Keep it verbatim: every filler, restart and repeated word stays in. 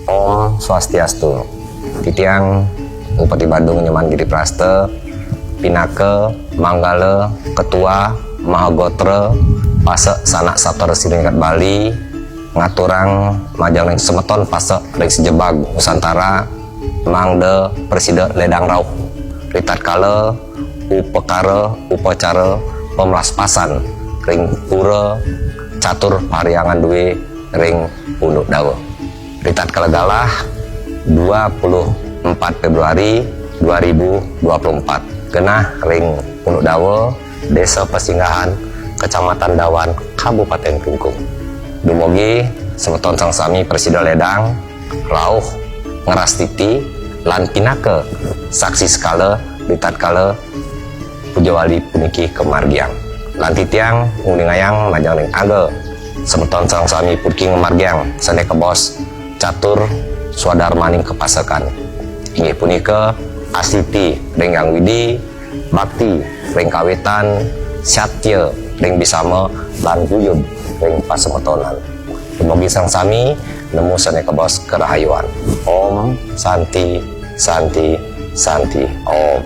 Om Swastiastu. Titiang Bupati Badung Nyoman Giri Prasta, pinaka manggala ketua Mahagotra Pasek Sanak Sapta Resi Ringkat Bali, ngaturang majeng ring semeton Pasek ring sejebag Nusantara, mangda prasida ledang rauh ritatkala upakara upacara pamlaspasan ring pura Catur Pariangan Due ring Punduk Dawa. Ritatkala galah dua puluh empat Februari dua ribu dua puluh empat. Genah ring Punduk Dawa, Desa Pasinggahan, Kecamatan Dawan, Kabupaten Klungkung. Dumogi semeton sareng sami prasida ledang rauh ngrastiti lan pinaka saksi sekala ritatkala pujawali puniki kamargiang. Lan titiang nguningayang majeng ring angga semeton sareng sami puniki ngamargiang sane kabaos catur swadarmaning kapasekan. Inggih punika astiti ring Hyang Widi, bakti ring kawitan, satya ring bisama, lan guyub ring pasemetonan. Dumugi sareng sami nemu sane kabaos karahayuan. Om Santi, Santi, Santi. Om.